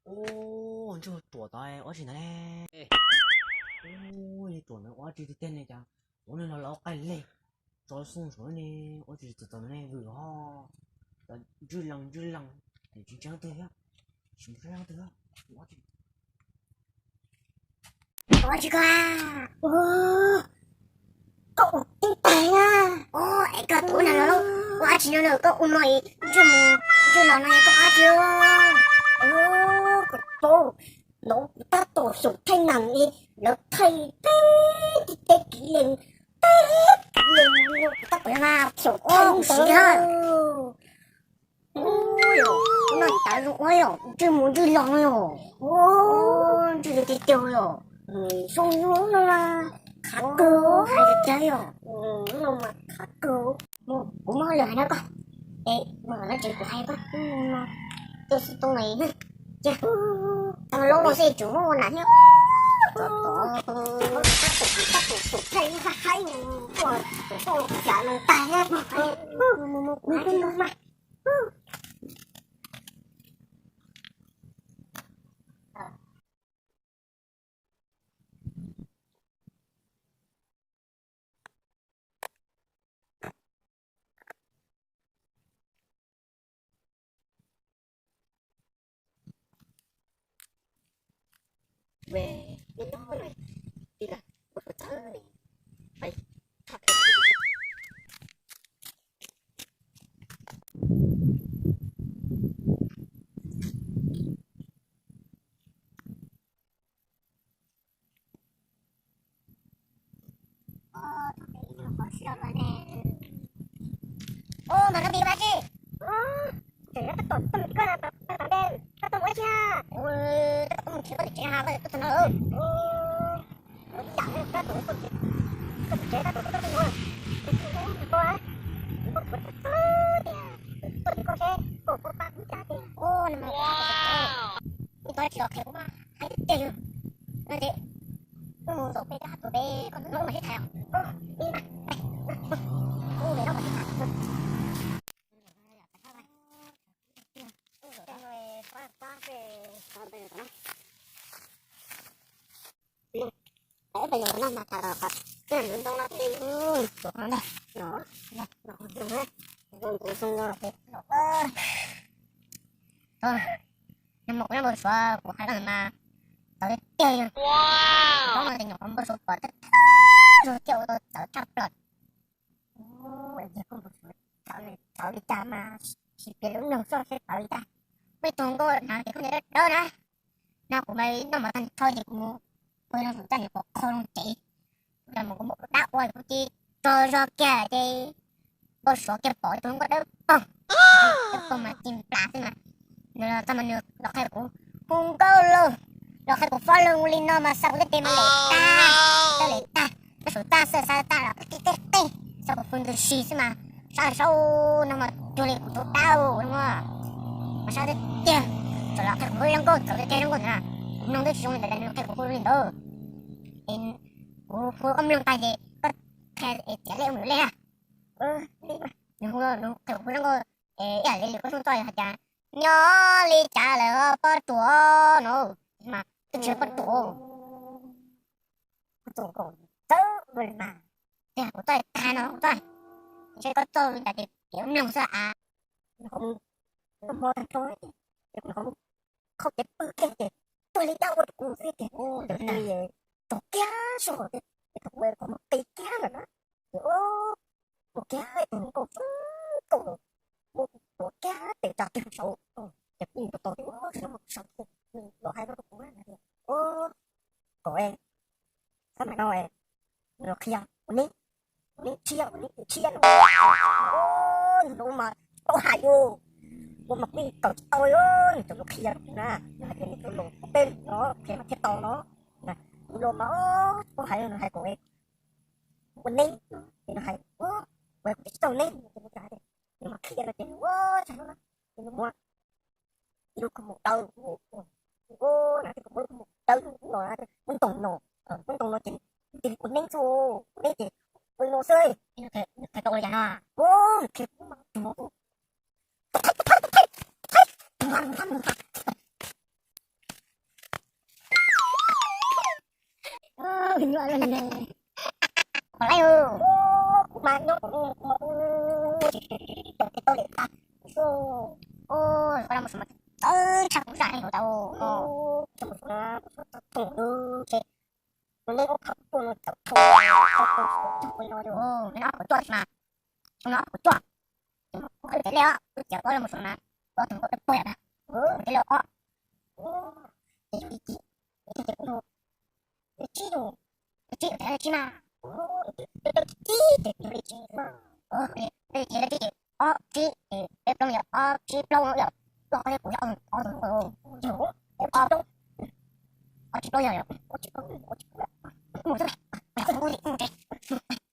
Ub, ntsej muag ruam tod ua dab tsi ntawd ne? Ub, ruam ntawd ua dab tsi tiag tiag ne cas ua neeg laus laus qaij leg tso xoo saum ne, ua dab tsi txawm txawm ne vwm ho, ntswj lees ntswj lees, tsis ntseeg leej twg thiab, tsis ntseeg leej twg thiab. Ua dab tsi koj? Koj ua tib tag na. Es koj tus ub nag los lauj, ua dab tsi no na, koj ua no ntsej mus ntsej los no yog koj ua dab tsi? Koj paub, no kuv tab tom xyaum thaij nees li, lawv thaij teb teb kiv lees, teb kiv lees, kuv tab tom mas xyaum thaij siv. Ub, no cas zoo ua yom, ntsej mus ntsej los no yom. Ub, ntsej tiag tiag yom. Zoo no khav kawg, hais tiag tiag yom. No mas khav kawg. Kuv muab lwm hais no koj, es mus lawv tsev kuv hais koj, no, tus xov tooj no, cia, tau lub no xwb tseem muab ua nam thiab. Tab tom, tab tom xyaum thaij ib haj haib, ua tus xov tooj no tag thiab. Mus mus mus mus mas. Ub, mas koj mus ua dab tsi? Tseem nyob tab tom tuaj mus tim koj na, koj mus ua dab tsi? Tab tom tuaj mus nrhiav koj tim tsev na, koj tuaj txog no lawm. Tab tom tuaj mus nrhiav koj tim tsev, tab tom tuaj mus nrhiav koj, tuaj tim koj seb koj puas pab kuv cas tiag. Ub, no mas, ib tug tsis los qhia kuv mas hais tiag tiag yog no ces wb mus zaum pem rau hauv pem koj tus no mas sib tham os. Ub, me no mas sib tham. Peb pais yos no mas tham tom qhov tej ntoo no tej, tus qhov ntag no, no zoo na, zoo tus zoo no ces, nag hmo kuv nyob npau suav kuv hais koj mas txawv tiag tiag. Kuv paub no tias nyuam qhuav npau suav pom tag tag zog thiaj ua tau txawv tshaj plaws. Ua cas koj npau suav txawv li cas mas sis piav lub mloog soj seb txawv li cas. Muaj ib tug nkauj hnav tes khaub ncaws dawb dawb na, no kuv mas noj mov tag nrho ces kuv mus pw loo saum txaj es pom qho loo cev, kuv los mus kuv muab dab ua kuv cia tso zog kiag ces npau suav kiag pom ib tug nkauj dawb paug, dawb paug mas ci nplas xwb mas. Nws los txog mas nws los qhia kuv, hu nkauj los, los qhia kuv fob loo li no mas xa kuv tej tes mas lem tag, tej lem tag, tej saum txaj xwb xa tag los qi qi qi, xa kuv pw ntws si xwb mas, sab saub no mas cuag li kuv tus dab no mas, sab tiag tiag. Txawm los qhia kuv zoo nkauj, txawm tiag zoo nkauj ntawd na, kuv mloog twb tsis zoo li ntawd, nws qhia kuv hu li ntawd. Es kuv hu koj mloog tag ces koj qhia es txiav lej ua lej na. Nws hu, nws qhia kuv hu zoo nkauj, ib yam li lwm koj xub txoj hais tias nyob li cas lawm pob tsuas no, mas twb tsis yog pob tsuas, pob tsuas nkaus txawv li mas. Tiag kuv txoj tag no kuv txoj, ntshe koj txoj li cas ces kev mloog xwb a. Nws ho mus noj hmo tag nrho ces nws ho mus qhau cev pw kiag ces tuag li dab ua rau kuv xwb ces, ua li txog kiag zog ces thaum ua kom mus qi kiag lawm na, ces ua kiag tus nkauj nkauj los, ua kiag tes tsa kiag saud, ces kuv tos tos ces ua tsis tau mus saud ces nws los hais rau kuv tias, ua, kom, xab maim no nws los qhia ua neb, ua neb tshiab, ua neb tshiab no. Nws mas paub hais yus, ua mas kuv yeej kawm tsis tau li, nws txawm los qhia rau kuv na, nws hais tias nws txawm los peb no qhia mas thiaj tau no. Kuv los mas paub hais, nws hais kom ua neb, ces nws hais, ua kuv tsis tau neb, nws mas qhia no ces nws ua tsaug no, ces nws muab ib lub khaub maum dawb, ua na, ces kuv muab lub khaub maum dawb no, muab ntoo no, muab ntoo no ces cia li ua neb xwb, ua neb ces ua li no xwb. Qhia tau ua li cas no? Ua, qhia kuv mas tug no, thaij, thaij, thaij, thaij, thaij, thaij, thaij, thaij, thaij, Qhov laib, kuv mas nyob kuv mas ua tsis tau li tag. Ua koj mus saum no txawj tshaj kuv zaj neeg tau. Mus saum no, mus saum no txog thoom lub tsev, mus neb ub qhov pum no txawm thoom, txawm thoom txog pem no, neb no ob puas cuaj tab sis mas, xyoo no ob puas cuaj. Ces kuv qhov lub tsev lej os, lub tsev ob lej mus saum no, ob thoom kuv dawb paug yam ntag. Mus tsev lej ob, ces yog li ci, ces kuv tsib yus, tsib yus tsev lej tsib mas, tsib ces yog li tsib, ces lej tsib ces ob tsib ces peb plaub yog ob tsib plaub yom, plaub qhov thiab kuv yog ob, ob, ob tsib plaub yog, mus xwb, mus tsev.